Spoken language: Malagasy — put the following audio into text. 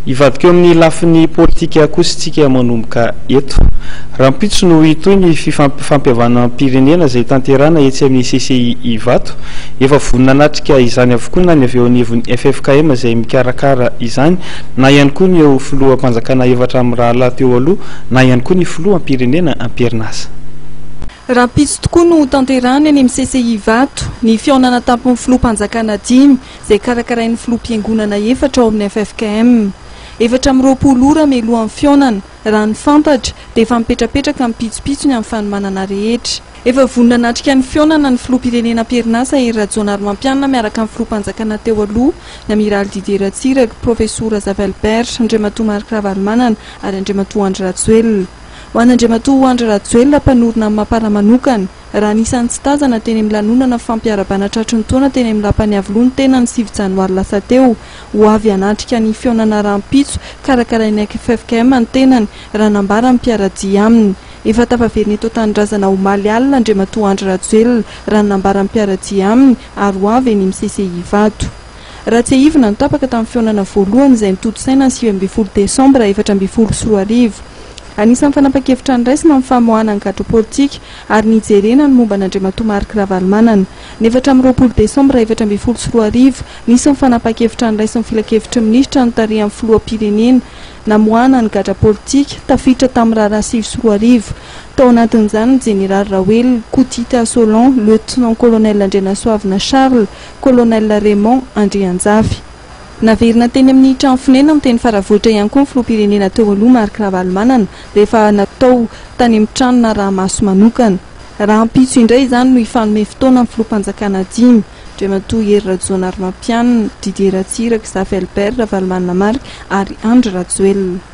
Hivadika eo amin'ny lafiny politika kosa isika manomboka eto. Rahampitso no hitohy ny fifampihavanam-pirenena izay tanterahina etsy amin'ny CCI Ivato. Efa vonona hanatrika izany avokoa na ny avy eo anivon'ny ffkm izay mikarakara izany na ihany koa ny eo filoham-panjakana efatra mirahalahy teo aloha na ihany koa ny filoham-pirenena am-perinasa. Rahampitso tokoa no hotanterahina eny amin'ny CCI Ivato ny fihaonana tampon'ny filoham-panjakana dimy izay karakarain'ny filoham-piangonana efatra ao amin'ny ffkm. 24 ora mialohan'ny fihaonana, raha ny fantatra, dia efa mipetrapetraka ny pitsopitsony amin'ny fanomanana rehetra. Efa vonona hanatrika ny fihaonana ny filoham-pirenena am-perinasa Hery Rajaonarimampianina miaraka amin'ny filoham-panjakana teo aloha, ny Amiraly Didier Ratsiraka, Profesora Zafy Albert, Andriamatoa Marc Ravalomanana ary Andriamatoa Andry Rajoelina. Ho an'Andriamatoa Andry Rajoelina mpanorina ny Mapar manokana, Raha anisan'ny tsy tazana teny amin'ny lanonana fampiarahabana tratry ny taona teny amin'ny lapan'i Iavoloha ny tena ny 9 janoary lasa teo, ho avy hanatrika ny fihaonana rahampitso karakarain'ny ffkm ny tenany, raha nambaran'ny mpiara-dia aminy. Efa tafaverina eto an-tanindrazana omaly alina Andriamatoa Andry Rajoelina, raha ny nambaran'ny mpiara-dia aminy, ary ho avy eny amin'ny CCI Ivato. Raha tsiahivina no tapaka tamin'ny fihaonana voalohany izay notontosaina ny 19 desambra 2014. Anisan'ny fanapan-kevitra noraisina ny famoahana ny gadra politika ary nijerena ny momba an'Andriamatoa Marc Ravalomanana. Ny 24 desambra 2014, nisy ny fanapan-kevitra noraisin'ny Filankevitry ny Minisitra notarihan'ny Filoham-pirenena namoahana ny gadra politika tafiditra tamin'ny raharaha 2009. Tao anatin'izany ny Jeneraly Raoelina, Kotita Solon, Lieutenant-Colonel Andrianasoavina Charles, Colonel Raymond Andrianjafy. Naverina teny amin'ny trano fonenany teny Faravohitra ihany koa ny filoham-pirenena teo aloha Marc Ravalomanana rehefa natao tany amin'ny trano naraha-maso manokana. Rahampitso indray izany no hifanome fotoana ny filoham-panjakana dimy, Andriamatoa Hery Rajaonarimampianina, Didier Ratsiraka, Zafy Albert, Ravalomanana Marc ary Andry Rajoelina.